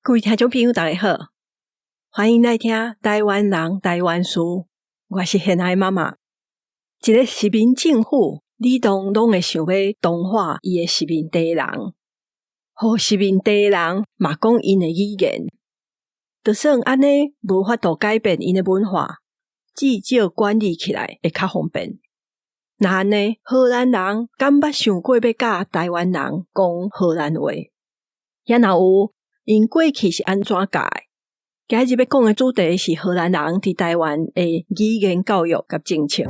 各位聽眾朋友，大家好，歡迎來聽台灣人台灣事。我是賢愛媽媽。一个殖民政府，理當攏會想欲同化伊的殖民地人，予殖民地人嘛講𪜶的語言。就算按呢無法度改變𪜶的文化，至少管理起來會較方便。若按呢，荷蘭人敢捌想過欲教台灣人講荷蘭話？遐若有，𪜶過去是按怎教的？今日欲講的主題是荷蘭人佇台灣的語言教育佮政策。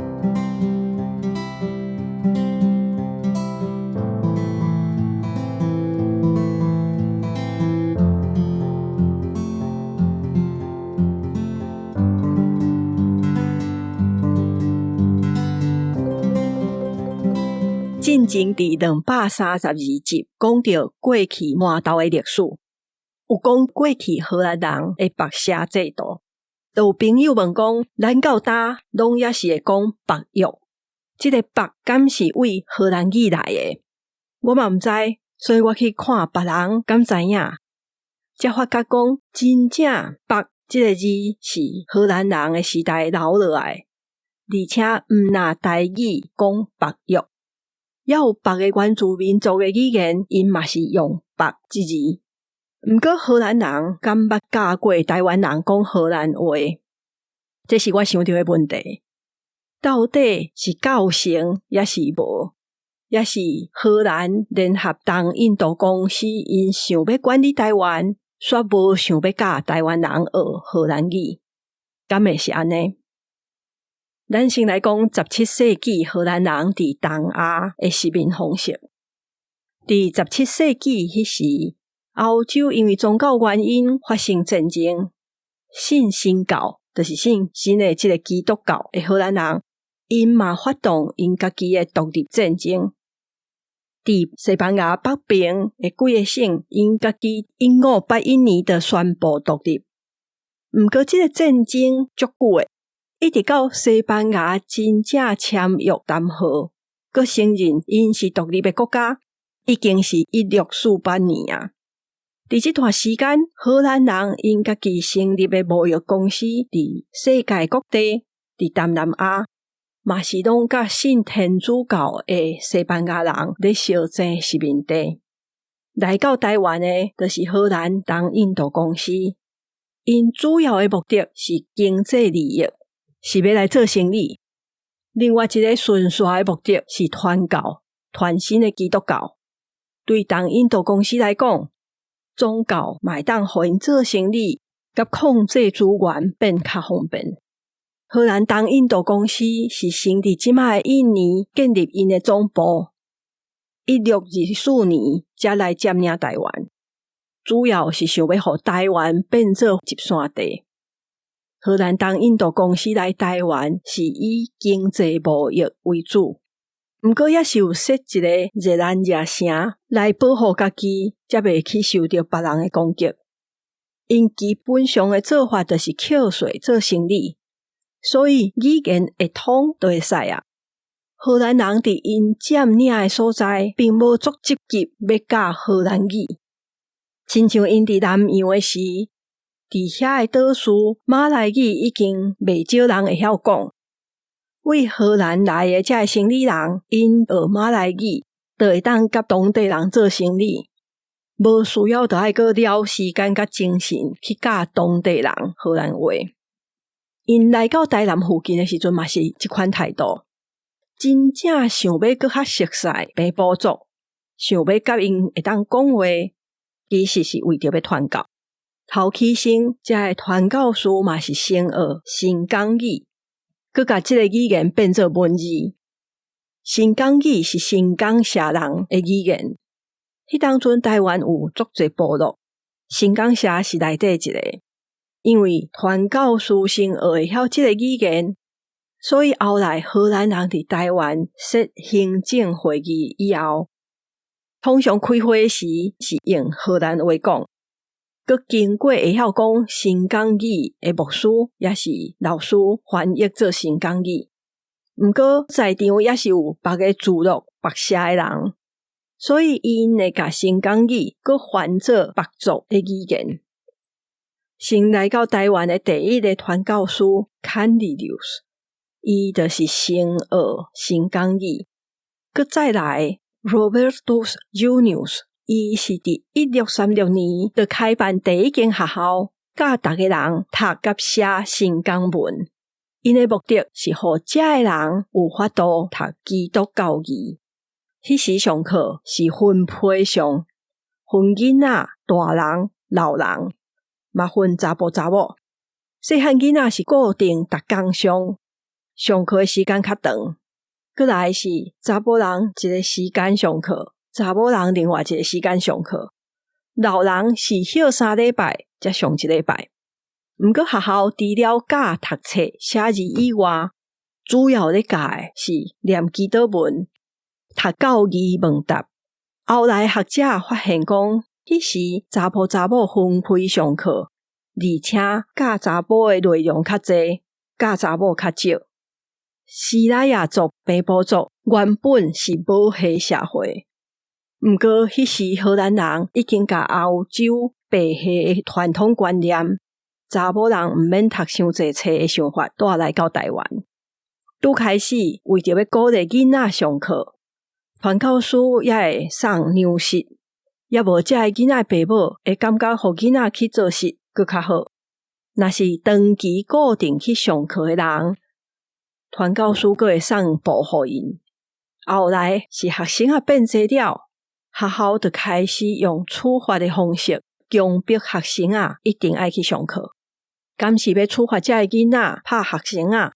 進前佇232集講著過去饃頭的歷史，有講過去荷蘭人的白社制度，就有朋友問講，咱到今攏猶是會講腹藥，這个腹敢是為荷蘭語來的？我嘛毋知，所以我去看別人敢知影，才發覺講真正腹這个字是荷蘭人的時代留落來，而且毋若台語講腹藥。猶有別个原住民族的語言，𪜶嘛是用腹這字。毋過荷蘭人敢捌教過台灣人講荷蘭話？這是我想著的問題。到底是教成抑是無？抑是荷蘭聯合東印度公司𪜶想欲管理台灣，煞無想欲教台灣人學荷蘭語？敢會是按呢？咱先來講17世紀荷蘭人佇東亞的殖民方式。佇17世紀彼時，歐洲因為宗教原因發生戰爭，信新教，就是信新的這个基督教的荷蘭人，𪜶嘛發動𪜶家己的獨立戰爭。佇西班牙北邊的幾个省，𪜶家己1581年就宣布獨立。毋過這个戰爭足久的，一直到西班牙真正簽約談和，閣承認𪜶是獨立的國家，已經是1648年啊。佇這段時間，荷蘭人𪜶家己成立的貿易公司，佇世界各地，佇東南亞，嘛是攏佮信天主教的西班牙人咧相爭殖民地。來到台灣的，就是荷蘭東印度公司，𪜶主要的目的是經濟利益，是欲來做生意。另外一个順紲的目的是傳教，傳新的基督教。對東印度公司來講，宗教嘛會當予𪜶做生意，佮控制資源變較方便。荷蘭東印度公司是先佇這擺的印尼建立𪜶的總部，1624年才來佔領台灣，主要是想欲予台灣變做集散地。荷蘭東印度公司來台灣是以經濟貿易為主，毋過也是有設一个熱蘭遮城來保護家己，才袂去受著別人的攻擊。𪜶基本上的做法就是扣稅做生意，所以語言會通就會使啊。荷蘭人佇𪜶佔領的所在，並無足積極欲教荷蘭語，親像𪜶佇南洋的時，佇遐的島嶼，馬來語已經袂少人會曉講。為荷蘭來的這个生理人，𪜶學馬來語，就會當佮當地人做生理，無需要著愛閣了時間佮精神去教當地人荷蘭話。𪜶來到台南附近的時陣，嘛是這款態度，真正想欲閣較熟似平埔族，想欲佮𪜶會當講話，其實是為著欲傳教。頭起先，這个傳教士嘛是先學新港語，閣共這个語言變做文字。新港語是新港社人的語言。彼當陣台灣有足濟部落，新港社是內底一个。因為傳教士先學會曉這个語言，所以後來荷蘭人佇台灣設行政會議以後，通常開會時是用荷蘭話講。閣經過會曉講新港語的牧師，抑是老師翻譯做新港語。毋過在場也是有別个聚落、白社的人，所以𪜶會共新港語閣翻做白族的語言。先來到臺灣的第一个傳教士 Canisius，伊就是先學新港語。閣再來 Robertus Junius，伊是佇1636年就開辦第一間學校，教逐个人讀佮寫新港文。𪜶的目的是予遮的人有法度讀基督教義。彼時上課是分批上，分囡仔、大人、老人，嘛分查埔查某。細漢囡仔是固定逐工上，上課的時間較長。閣來是查埔人一个時間上課，查某人另外一个時間上課。老人是歇3禮拜才上一禮拜。毋過學校除了教讀冊、寫字以外，主要咧教的是念祈禱文、讀教義問答。後來學者發現講，彼時查埔查某分開上課，而且教查埔的內容較濟，教查某較少。西拉雅族、平埔族原本是母系社會，毋過彼時荷蘭人已經共歐洲父系的傳統觀念，查某人毋免讀傷濟冊的想法帶來到臺灣。拄開始為著欲鼓勵囡仔上課，傳教士也會送糧食，抑無遮的囡仔爸母會感覺予囡仔去做事閣較好。若是長期固定去上課的人，傳教士閣會送布予𪜶。後來是學生仔變濟了，學校就開始用處罰的方式強迫學生仔一定愛去上課。敢是欲處罰遮的囡仔拍學生仔？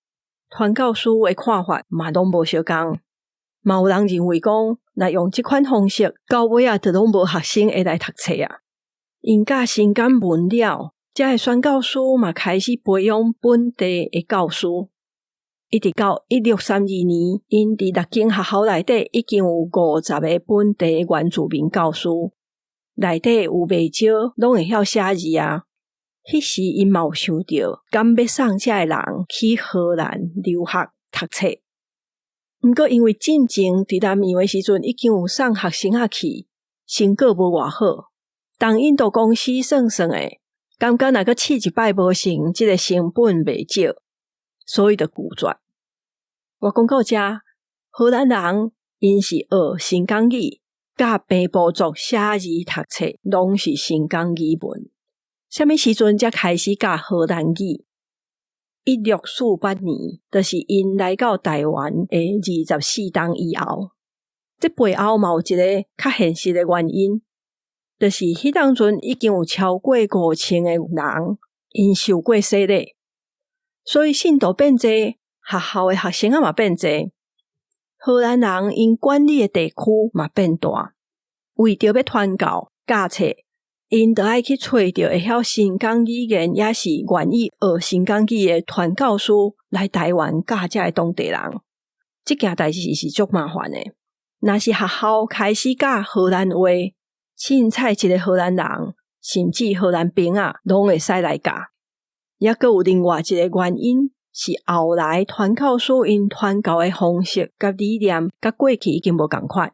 傳教士的看法嘛攏無相仝。嘛有人認為講，若用這款方式，到尾仔就攏無學生會來讀冊啊。𪜶教新港文了，遮的宣教師嘛開始培養本地的教師。一直到1632年，𪜶佇六間學校內底已經有50個本地原住民教師，內底有袂少攏會曉寫字啊。彼時𪜶嘛有想著，敢欲送遮的人去荷蘭留學讀冊。毋過因為進前佇南洋的時陣已經有送學生仔去，成果無偌好。東印度公司算算的，感覺若閣試一擺無成，這个成本袂少，所以就拒絕。我講到遮，荷蘭人𪜶是學新港語，教平埔族寫字讀冊攏是新港語文。啥物時陣才開始教荷蘭語？1648年，就是𪜶來到臺灣的24冬以後。這背後嘛有一个較現實的原因，就是彼當陣已經有超過5000個人，𪜶受過洗禮，所以信徒變濟，學校的學生仔嘛變濟。荷蘭人𪜶管理的地區嘛變大，為著欲傳教教冊，𪜶就愛去揣著會曉新港語言，抑是願意學新港語的傳教士來臺灣教遮的當地人。這件代誌是足麻煩的。若是學校開始教荷蘭話，凊彩一个荷蘭人，甚至荷蘭兵仔，攏會使來教。抑閣有另外一个原因，是後來傳教士𪜶傳教的方式佮理念，佮過去已經無仝款。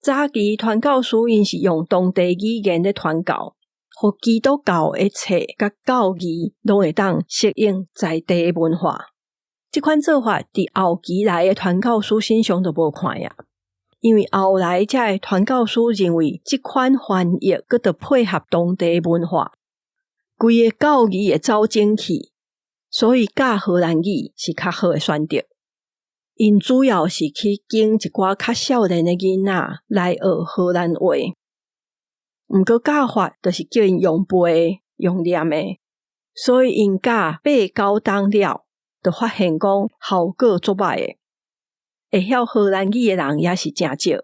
早期傳教士𪜶是用當地語言咧傳教，予基督教的冊佮教義攏會當適應在地的文化。這款做法佇後期來的傳教士身上就無看啊，因為後來遮的傳教士認為這款翻譯閣著配合當地文化，規個教義會走整去，所以教荷蘭語是較好的選擇。𪜶主要是去揀一寡較少年的囡仔來學荷蘭話，毋過教法就是叫𪜶用背、用念的，所以𪜶教八九冬了，就發現講效果足歹的，會曉荷蘭語的人也是誠少，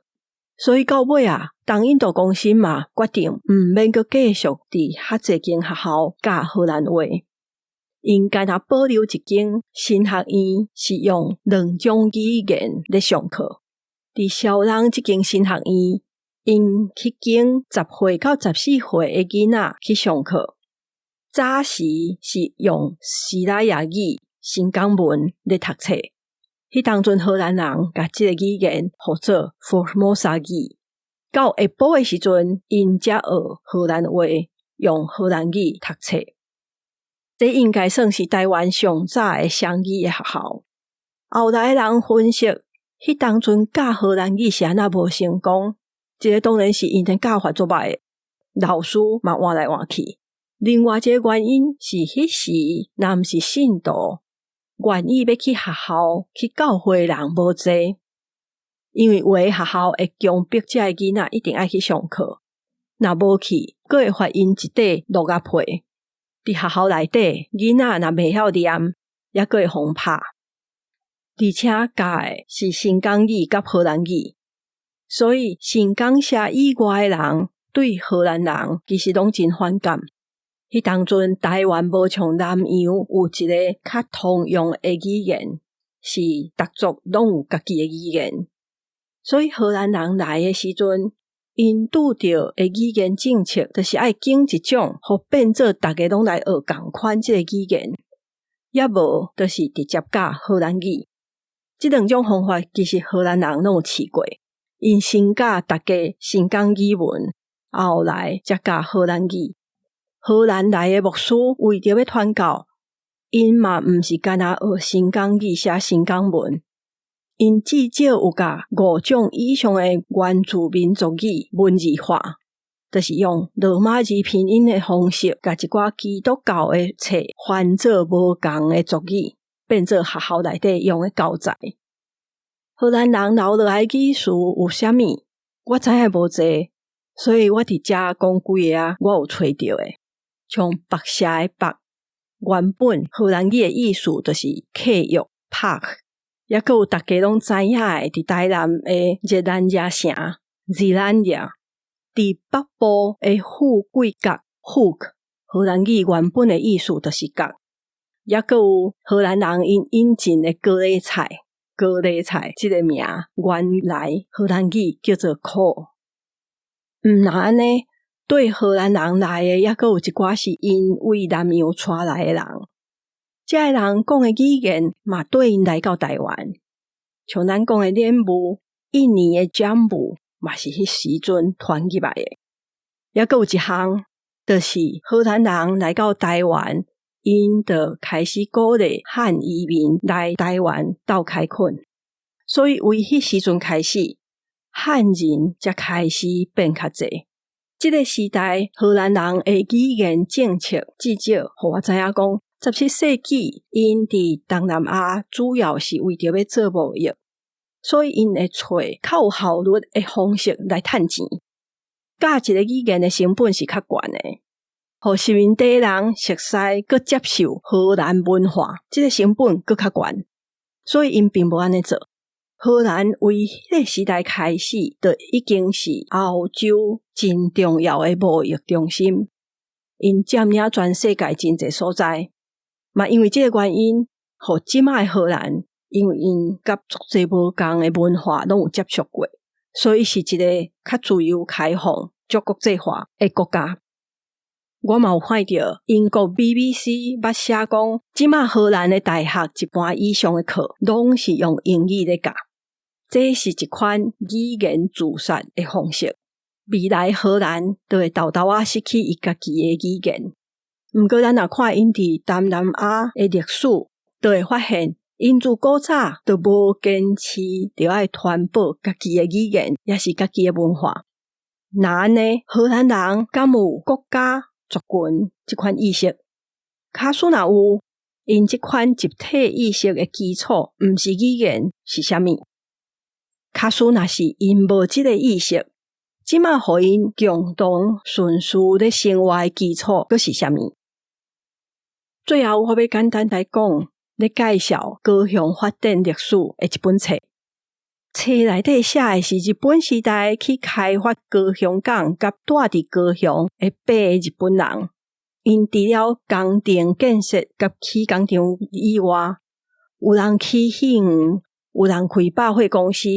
所以到尾啊，東印度公司嘛決定毋免閣繼續佇較濟間學校教荷蘭話。𪜶干焦保留一間神學院，是用兩種語言咧上課。佇蕭人這間神學院，𪜶去揀10歲到14歲的囡仔去上課。早時是用西拉雅語、新港文咧讀冊。彼當陣荷蘭人共這個語言號做福爾摩沙語。到下晡的時陣，𪜶才學荷蘭話，用荷蘭語讀冊。這應該算是台灣上早的雙語的學校。後來人分析，彼當陣教荷蘭語是按怎無成功？一个當然是𪜶的教法足䆀的，老師嘛換來換去。另外一个原因是，彼時若毋是信徒，願意欲去學校去教會的人無濟，因為有的學校會強迫這个囡仔一定愛去上課，若無去，閣會罰𪜶一塊鹿仔皮。佇學校內底，囡仔若袂曉念，猶閣會予拍。而且教的是新港語佮荷蘭語，所以新港社以外的人對荷蘭人其實攏真反感。彼當陣台灣無像南洋有一个較通用的語言，是逐族攏有家己的語言。所以荷蘭人來的時陣，𪜶拄著的語言政策，就是愛揀一種，予變做逐家攏來學仝款這个語言，抑無就是直接教荷蘭語。這兩種方法其實荷蘭人攏有試過，𪜶先教逐家新港語文，後來才教荷蘭語。荷蘭來的牧師為著欲傳教，𪜶嘛毋是干焦學新港語寫新港文，𪜶至少有共五種以上的原住民族語文字化，就是用羅馬字拼音的方式，共一寡基督教的冊翻做無仝的族語，變做學校內底用的教材。荷蘭人留落來語詞有啥物？我知影無濟，所以我佇遮講幾个仔，我有揣著的。像縛舍的縛，原本荷蘭語的意思就是契約 pacht，猶閣有逐家攏知影的，佇台南的熱蘭遮城 Zeelandia，佇北部的富貴角 Hoek，荷蘭語原本的意思就是角，猶閣有荷蘭人𪜶引進的高麗菜，高麗菜這个名原來荷蘭語叫做 kool。毋若按呢，對荷蘭人來的，猶閣有一寡是𪜶為南洋帶來的人，這个人講的語言嘛，綴𪜶來到台灣。像咱講的蓮霧，印尼的 jambu 嘛是彼時陣傳入來的。猶閣有一項，就是荷蘭人來到台灣，𪜶就開始鼓勵漢移民來台灣鬥開墾，所以為彼時陣開始，漢人才開始變較濟。這个時代，荷蘭人的語言政策至少予我知影講，17世紀𪜶佇東南亞主要是為著欲做貿易，所以𪜶會揣較有效率的方式來趁錢。教一个語言的成本是較懸的，予殖民地人熟似閣接受荷蘭文化，這个成本閣較懸，所以𪜶並無按呢做。荷蘭為彼个時代開始，就已經是歐洲真重要的貿易中心，𪜶佔領全世界真濟所在。嘛因為這个原因，予這擺的荷蘭，因為𪜶佮足濟無仝的文化攏有接觸過，所以是一个較自由開放、足國際化的國家。我嘛有看著英國 BBC 捌寫講，這擺荷蘭的大學一半以上的課攏是用英語咧教。這是一款語言自殺的方式。未來荷蘭就會沓沓仔失去伊家己的語言。毋過咱若看𪜶佇東南亞的歷史，就會發現𪜶自古早就無堅持著愛傳播家己的語言，抑是家己的文化。若按呢，荷蘭人敢有國家族群這款意識？假使若有，𪜶這款集體意識的基礎，毋是語言，是啥物？假使若是𪜶無這个意識，這馬予𪜶共同順序咧生活的基礎，閣是啥物？最後，我欲簡單來講，咧介紹高雄發展歷史的一本冊。冊內底寫的是日本時代去開發高雄港佮住佇高雄的八个日本人，𪜶除了工程建設佮起工廠以外，有人起戲院，有人開百貨公司，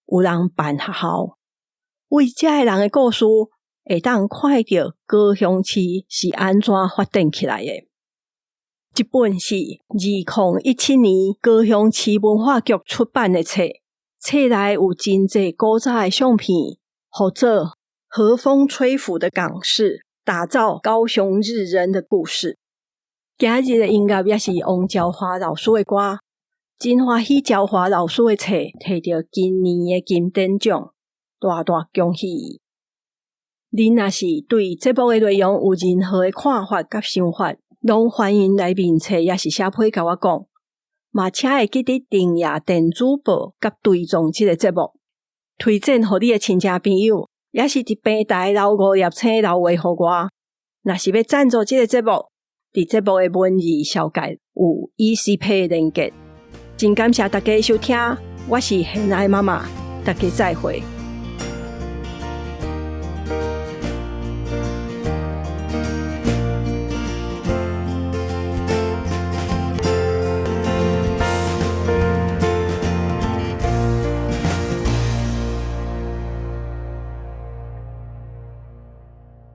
有人辦學校。為這个人的故事，會當看著高雄市是按怎發展起來的。這本是2017年高雄市文化局出版的冊，冊內有真濟古早的相片，號做《和風吹拂的港式》，打造高雄日人的故事。今日的音樂也是王昭華老師的歌，真歡喜昭華老師的冊提著今年的金典獎，大大恭喜伊。恁若是對節目的內容有任何的看法佮想法，攏歡迎來面冊抑是寫批共我講。嘛，請會記得訂閱電子報佮追蹤這個節目，推薦予你的親戚朋友，抑是佇平台留五粒星留話予我。若是欲贊助這個節目，佇節目的文字紹介有 ECPay 連結。真感謝大家收聽，我是賢愛媽媽，大家再會。